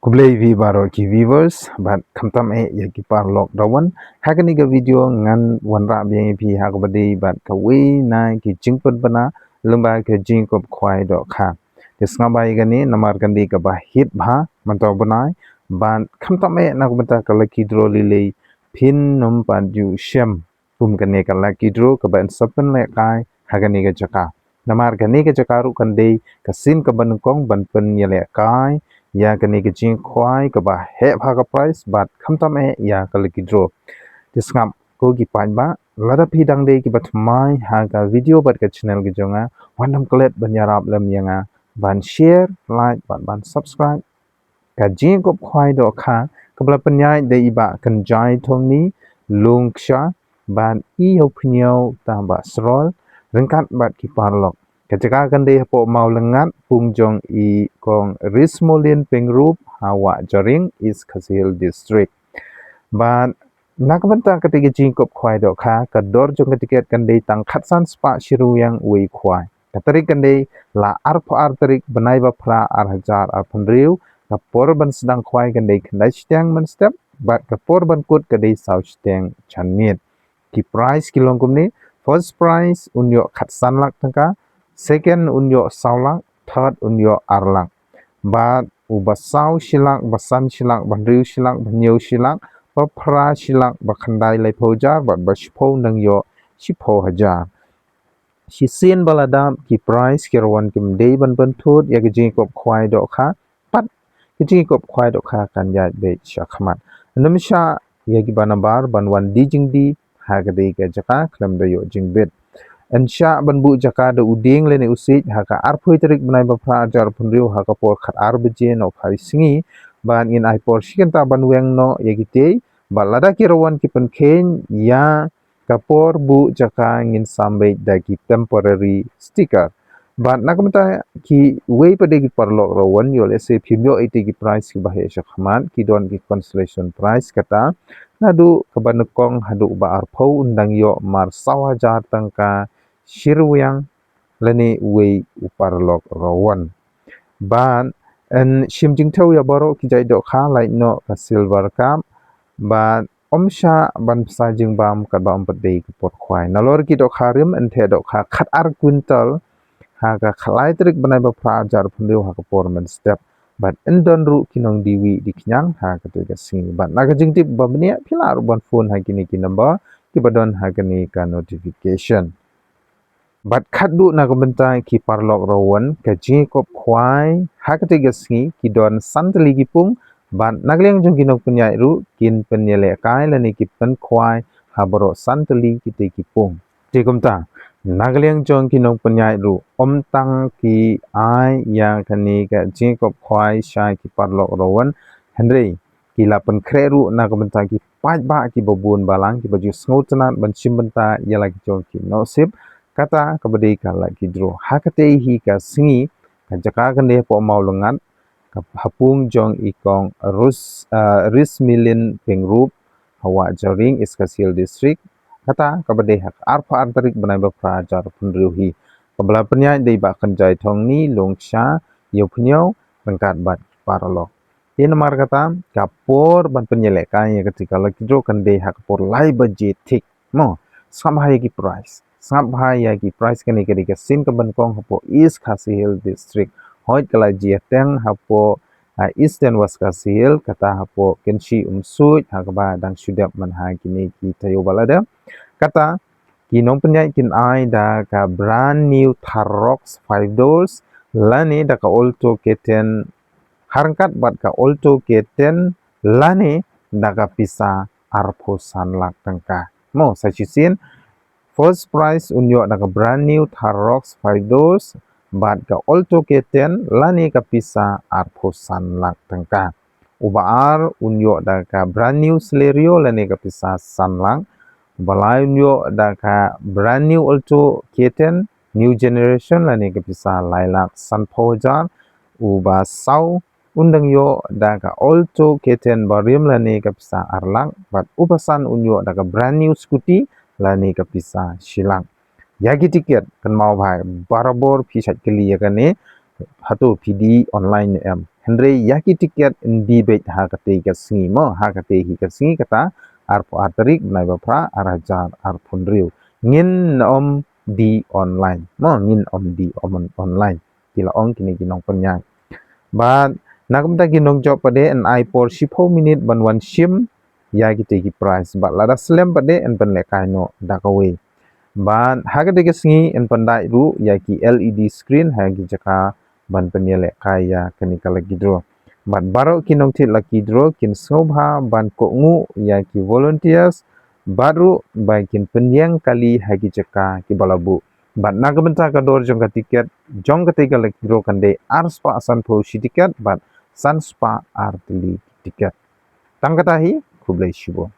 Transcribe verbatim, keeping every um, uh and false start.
Khublei ïa phi baroh ki viewers bad khamtam eh ïa ki paralok dawan. Ha kane ka video ngan wanrah biang ïa phi ha kaba dei bad kawei na ki jingpynbna lyngba ka jingkup khwai dohkha. Te sngap bha ïa kane namar kan dei kaba hit bha mynta u bnai bad khamtam eh na ka bynta ka lucky draw lei lei phin ym pat ju shem kum kane ka lucky draw kaba yn sa pynlehkai ha kane ka jaka. Namar kane ka jaka ruh kan dei ka sien kaba nyngkong ban pynïalehkai ïa kane ka jingkhwai kaba heh bha ka prize bad khamtam eh ïa ka lucky draw. Te sngap ko ki paidbah, lada phi dang dei kiba thymmai ha ka video bad ka channel ka jong nga, wat nym klet ban ïarap lem ïa nga ban share, like bad ban subscribe. Ka jingkup khwai dohkha kaba la pynïaid da i Bah Kynjai Thongni, Lungksha, bad i Ïewphniaw Tamba Srol ryngkat bad ki paralok. Ka jaka kan dei hapoh Mawlyngngat, pung jong i Kong Rismolin Pyngrope ha Wah Jaring, East Khasi Hills District. Bad na ka bynta kata ka jingkup khwai dohkha, ka dor jong ka tiket kan dei tang khatsan spah shi ryngwiang wei khwai. Ka tarik kan dei la arphew ar tarik bnai ba phra ar hajar arphew hynriew. Ka por ban sdang khwai kan dei khyndai shiteng mynstep bad ka por ban kut ka dei saw shiteng janmiet. Ki prize ki long kumne: first prize un ïoh khatsan lak tyngka, second un ïoh saw lak, third un ïoh ar lak. Bad uba saw shi lak, ba san shi lak, ba hynriew shi lak, ba hynñiew shi lak, ba phra shi lak, ba khyndai laiphew hajar bad ba shiphew nang ïoh shiphew hajar. Shisien ba la dap ki prize ki rawan kim dei ban pynthut ïa ka jingkup khwai dohkha, pat ka jingkup khwai dohkha kan ïaid beit sha khmat. Nym shah ïa kiba nabar ban wan die jingdie ha ka dei ka jaka khlem da ïoh jingbit. Yn shah ban buh jaka da u dieng lane u siej ha ka arphew tarik bnai ba phra ar hajar arphew hynriew ha ka por khatar baje nohphai sngi. Bad ngin ai por shi kynta ban weng noh ïa kitei. Bad lada ki rawan ki pynkheiñ ïa ka por buh jaka ngin sam beit da ki temporary sticker. Bad na ka bynta kiwei pat de ki paralok rawan, ïoh lehse phim ïoh ïa ki prize kiba heh sha khmat, ki don ki consolation prize kata naduh kaba nyngkong haduh ba arphew un dang ïoh mar saw hajar tyngka shi ryngwiang lane wei u paralok rawan. Bad yn shim jingthew ïa baroh ki jait dohkha, lait noh ka silver cup. Bad ym shah ban bsa jingbam katba ym pat dei ka por khwai. Nalor ki dohkha rim, yn theh dohkha khatar quintal ha ka khatlai tarik bnai ba phra ar hajar arphew hynriew ha ka por mynstep. Bad yn don ruh ki nongdie wieh die khñiang ha katei ka sngi. Bad na ka jingtip ba bniah phi lah ruh ban phone ha kine ki number kiba don ha kane ka notification. Bad khatduh na ka bynta ki paralok rawan, ka jingkup khwai ha katei ka sngi ki don san tylli ki pung. Bad na ka liang jong ki nongpynïaid ruh kin pynïalehkai lane ki pynkhwai ha baroh san tylli kitei ki pung. Te kumta, na ka liang jong ki nongpynïaid ruh ym tang ki ai ïa kane ka jingkup khwai sha ki paralok rawan, hynrei ki la pynkhreh ruh na ka bynta ki paidbah kiba bun balang kiba ju sngewtynnat ban shim bynta ïa la ki jong ki nusip, kata kaba dei ka lucky draw. Ha katei hi ka sngi, ka jaka kan dei hapoh Mawlyngngat, ka ha pung jong i Kong Rus, ah, Rismilin Pyngrope ha Wah Jaring, East Khasi Hills District, kata kaba dei ha ka arphew ar tarik bnai ba phra ar hajar arphew hynriew hi. Kaba la pynïaid da i Bah Kynjai Thongni, Lungksha, Ïewphniaw ryngkat bad ki paralok. Te namar kata, ka por ban pynïalehkai ïa katei ka lucky draw kan dei ha ka por lai baje thik. Mo, sngap bha ïa ki prize. Sngap bha ïa ki prize, kane ka dei ka sien kaba nyngkong hapoh East Khasi Hills District. Hooid ka la jia teng hapoh, ah, Eastern West Khasi Hills, kata hapoh Kynshi Umsuid, ha kaba dang shu dep man ha kine ki taïew ba la dep. Kata ki nongpynïaid kin ai da ka brand new Thar Roxx five doors lane da ka Alto K ten, ha ryngkat bad ka Alto K ten lane da ka pisa arphew san lak tyngka. Mo, sa shisien, first prize un ïoh da ka brand new Thar Roxx five doors bad ka Alto K ten lane ka pisa arphew san lak tyngka. Uba ar un ïoh da ka brand new Celerio lane ka pisa san lak. Uba lai un ïoh da ka brand new Alto K ten new generation lane ka pisa lai lak sanphew hajar. Uba saw un dang ïoh da ka Alto K ten barim lane ka pisa ar lak. Bad uba san un ïoh da ka brand new scooty lane ka pisa shi lak. Ïa ki tiket, kynmaw bha, barabor phi shait kylli ïa kane, Hato phi die online ne em? Hynrei ïa ki tiket yn die beit ha katei ka sngi mo, ha katei hi ka sngi, kata arphew ar tarik bnai ba phra, ar hajar arphew hynriew. Ngin ym die online mo, ngin ym die on-, online. Ki la ong kine ki nongpynïaid. Bad na ka bynta ki nongjop pat de yn ai por shiphew minit ban wan shim ïa kitei ki prize. Bad lada slem pat de yn pynlehkai noh da kawei. Bad ha katei ka sngi yn pyndait ruh ïa ki L E D screen ha ki jaka ban pynïalehkai ïa kane ka lucky draw. Bad baroh ki nongthied lucky draw kin sngewbha ban kohnguh ïa ki volunteers bad ruh ba kin pynïeng kali ha ki jaka kiba la buh. Bad na ka bynta ka dor jong ka tiket jong katei ka lucky draw kan dei ar spah sanphew shi tiket bad san spah ar tylli ki tiket. Tang kata hi, khublei shibun.